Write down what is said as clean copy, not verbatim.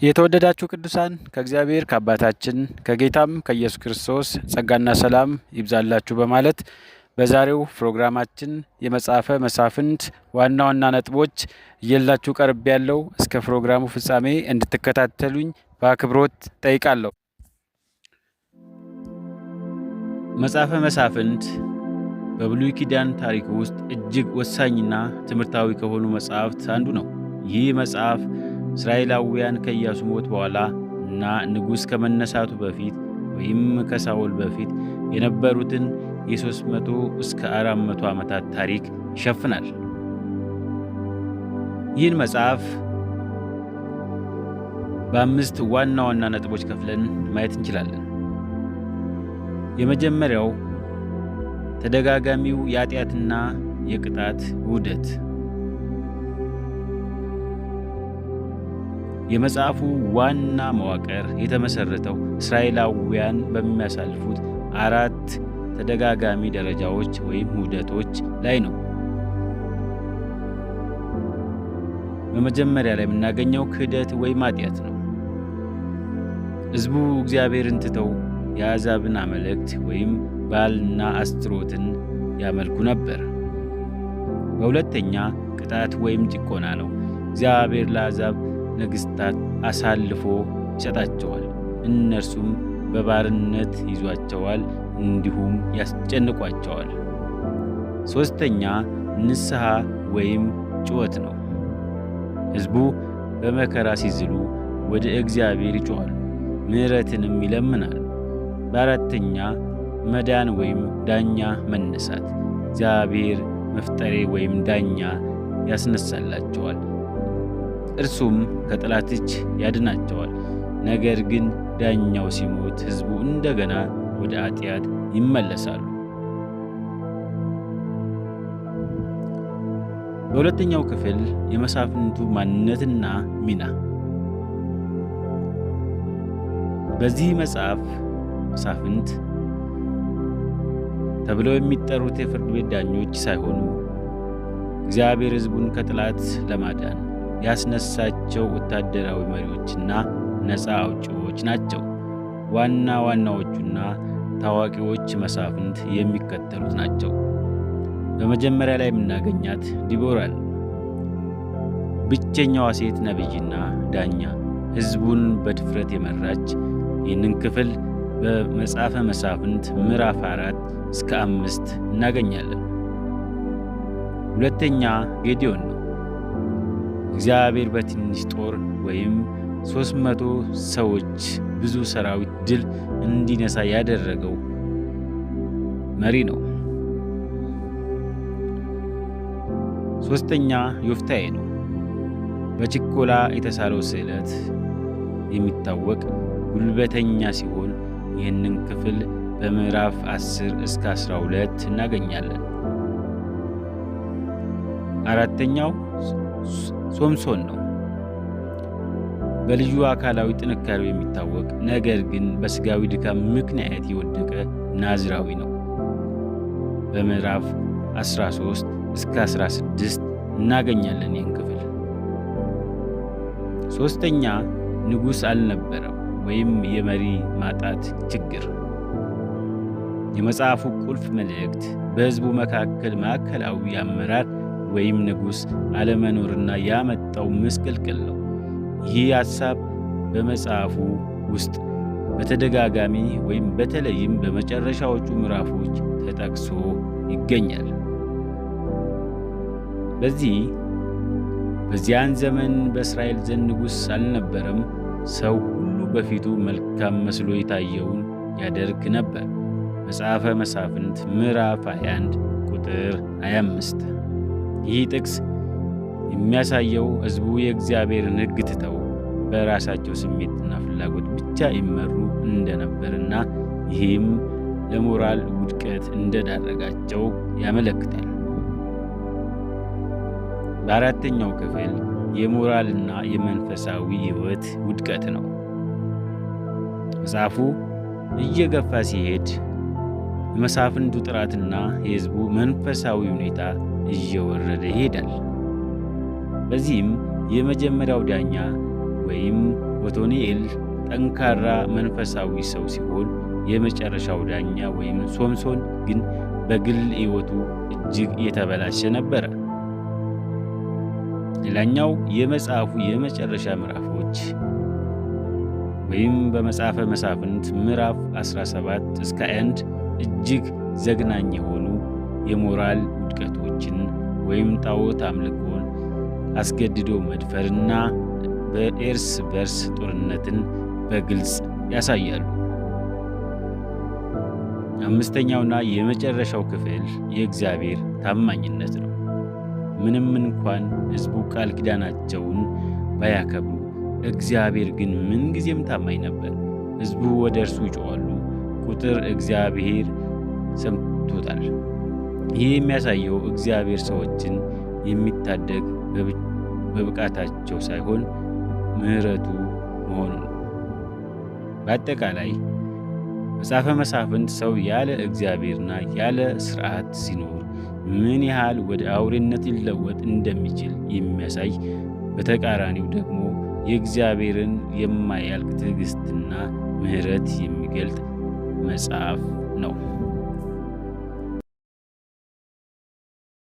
የተወደዳችሁ ቅዱሳን፣ ከእግዚአብሔር ከአባታችን ከጌታም ከኢየሱስ ክርስቶስ ጸጋና ሰላም ይብዛላችሁ በማለት በዛሬው ፕሮግራማችን የመጽሐፈ መሳፍንት ዋና ዋና ነጥቦች ይዤላችሁ ቀርቤያለሁ። እስከ ፕሮግራሙ ፍጻሜ እንድትከታተሉኝ በአክብሮት ጠይቃለሁ። መጽሐፈ መሳፍንት በብሉይ ኪዳን ታሪክ ውስጥ እጅግ ወሳኝና ትምህርታዊ ከሆኑ መጽሐፍት አንዱ ነው። ይህ መጽሐፍ እስራኤላውያን ከኢያሱ ሞት በኋላ እና ንጉሥ ከመነሳቱ በፊት ወይም ከሳውል በፊት የነበሩትን የ300 እስከ 400 ዓመታት ታሪክ ይሸፍናል። ይህን መጽሐፍ በአምስት ዋና ዋና ነጥቦች ከፍለን ማየት እንችላለን። የመጀመሪያው ተደጋጋሚው የኃጢአትና የቅጣት ውህደት። የመጽሐፉ ዋና መዋቅር የተመሠረተው እስራኤላውያን በሚያሳልፉት አራት ተደጋጋሚ ደረጃዎች ወይም ውህደቶች ላይ ነው። በመጀመሪያ ላይ የምናገኘው ክህደት ወይም ኃጢአት ነው። ሕዝቡ እግዚአብሔርን ትተው የአሕዛብን አማልክት ወይም በኣልና አስታሮትን ያመልኩ ነበር። በሁለተኛ ቅጣት ወይም ጭቆና ነው። እግዚአብሔር ለአሕዛብ ነገሥታት አሳልፎ ይሰጣቸዋል፣ እነርሱም በባርነት ይዟቸዋል፣ እንዲሁም ያስጨንቋቸዋል። ሦስተኛ ንስሐ ወይም ጩኸት ነው። ሕዝቡ በመከራ ሲዝሉ ወደ እግዚአብሔር ይጮኻሉ፣ ምሕረትንም ይለምናሉ። በአራተኛ መዳን ወይም ዳኛ መነሳት። እግዚአብሔር መፍጠሬ ወይም ዳኛ ያስነሳላቸዋል፣ እርሱም ከጠላት እጅ ያድናቸዋል። ነገር ግን ዳኛው ሲሞት ሕዝቡ እንደገና ወደ ኃጢአት ይመለሳሉ። በሁለተኛው ክፍል የመሳፍንቱ ማንነትና ሚና። በዚህ መጽሐፍ መሳፍንት ተብለው የሚጠሩት የፍርድ ቤት ዳኞች ሳይሆኑ እግዚአብሔር ሕዝቡን ከጠላት ለማዳን ያስነሳቸው ወታደራዊ መሪዎችና ነፃ አውጪዎች ናቸው። ዋና ዋናዎቹና ታዋቂዎች መሳፍንት የሚከተሉት ናቸው። በመጀመሪያ ላይ የምናገኛት ዲቦራን፣ ብቸኛዋ ሴት ነቢይና ዳኛ፣ ሕዝቡን በድፍረት የመራች። ይህንን ክፍል በመጽሐፈ መሳፍንት ምዕራፍ 4 እስከ 5 እናገኛለን። ሁለተኛ ጌዲዮን ነው። እግዚአብሔር በትንሽ ጦር ወይም 300 ሰዎች ብዙ ሰራዊት ድል እንዲነሳ ያደረገው መሪ ነው። ሶስተኛ ዮፍታሔ ነው። በችኮላ የተሳለው ስዕለት የሚታወቅ ጉልበተኛ ሲሆን ይህንን ክፍል በምዕራፍ 10 እስከ 12 እናገኛለን። አራተኛው ሶምሶን ነው። በልዩ አካላዊ ጥንካሬው የሚታወቅ ነገር ግን በስጋዊ ድካም ምክንያት የወደቀ ናዝራዊ ነው። በምዕራፍ 13 እስከ 16 እናገኛለን ይህን ክፍል። ሶስተኛ ንጉሥ አልነበረም ወይም የመሪ ማጣት ችግር። የመጽሐፉ ቁልፍ መልእክት በሕዝቡ መካከል ማዕከላዊ አመራር ወይም ንጉሥ አለመኖርና ያመጣው ምስቅልቅል ነው። ይህ ሐሳብ በመጽሐፉ ውስጥ በተደጋጋሚ ወይም በተለይም በመጨረሻዎቹ ምዕራፎች ተጠቅሶ ይገኛል። በዚህ በዚያን ዘመን በእስራኤል ዘንድ ንጉሥ አልነበረም፣ ሰው ሁሉ በፊቱ መልካም መስሎ የታየውን ያደርግ ነበር። መጽሐፈ መሳፍንት ምዕራፍ 21 ቁጥር 25። ይህ ጥቅስ የሚያሳየው ሕዝቡ የእግዚአብሔርን ሕግ ትተው በራሳቸው ስሜትና ፍላጎት ብቻ ይመሩ እንደነበርና ይህም ለሞራል ውድቀት እንደዳረጋቸው ያመለክታል። በአራተኛው ክፍል የሞራልና የመንፈሳዊ ሕይወት ውድቀት ነው። መጽሐፉ እየገፋ ሲሄድ የመሳፍንቱ ጥራትና የሕዝቡ መንፈሳዊ ሁኔታ እየወረደ ይሄዳል። በዚህም የመጀመሪያው ዳኛ ወይም ኦቶኒኤል ጠንካራ መንፈሳዊ ሰው ሲሆን፣ የመጨረሻው ዳኛ ወይም ሶምሶን ግን በግል ሕይወቱ እጅግ የተበላሸ ነበረ። ሌላኛው የመጽሐፉ የመጨረሻ ምዕራፎች ወይም በመጽሐፈ መሳፍንት ምዕራፍ 17 እስከ 1 እጅግ ዘግናኝ የሆኑ የሞራል ውድቀቶችን ወይም ጣዖት አምልኮን፣ አስገድዶ መድፈርና በእርስ በርስ ጦርነትን በግልጽ ያሳያሉ። አምስተኛውና የመጨረሻው ክፍል የእግዚአብሔር ታማኝነት ነው። ምንም እንኳን ሕዝቡ ቃል ኪዳናቸውን ባያከብሩ፣ እግዚአብሔር ግን ምንጊዜም ታማኝ ነበር። ሕዝቡ ወደ እርሱ ይጮኻሉ ቁጥር እግዚአብሔር ሰምቶታል። ይህ የሚያሳየው እግዚአብሔር ሰዎችን የሚታደግ በብቃታቸው ሳይሆን ምሕረቱ መሆኑን ነው። በአጠቃላይ መጽሐፈ መሳፍንት ሰው ያለ እግዚአብሔርና ያለ ሥርዓት ሲኖር ምን ያህል ወደ አውሬነት ሊለወጥ እንደሚችል የሚያሳይ፣ በተቃራኒው ደግሞ የእግዚአብሔርን የማያልቅ ትዕግስትና ምሕረት የሚገልጥ መጽሐፍ ነው።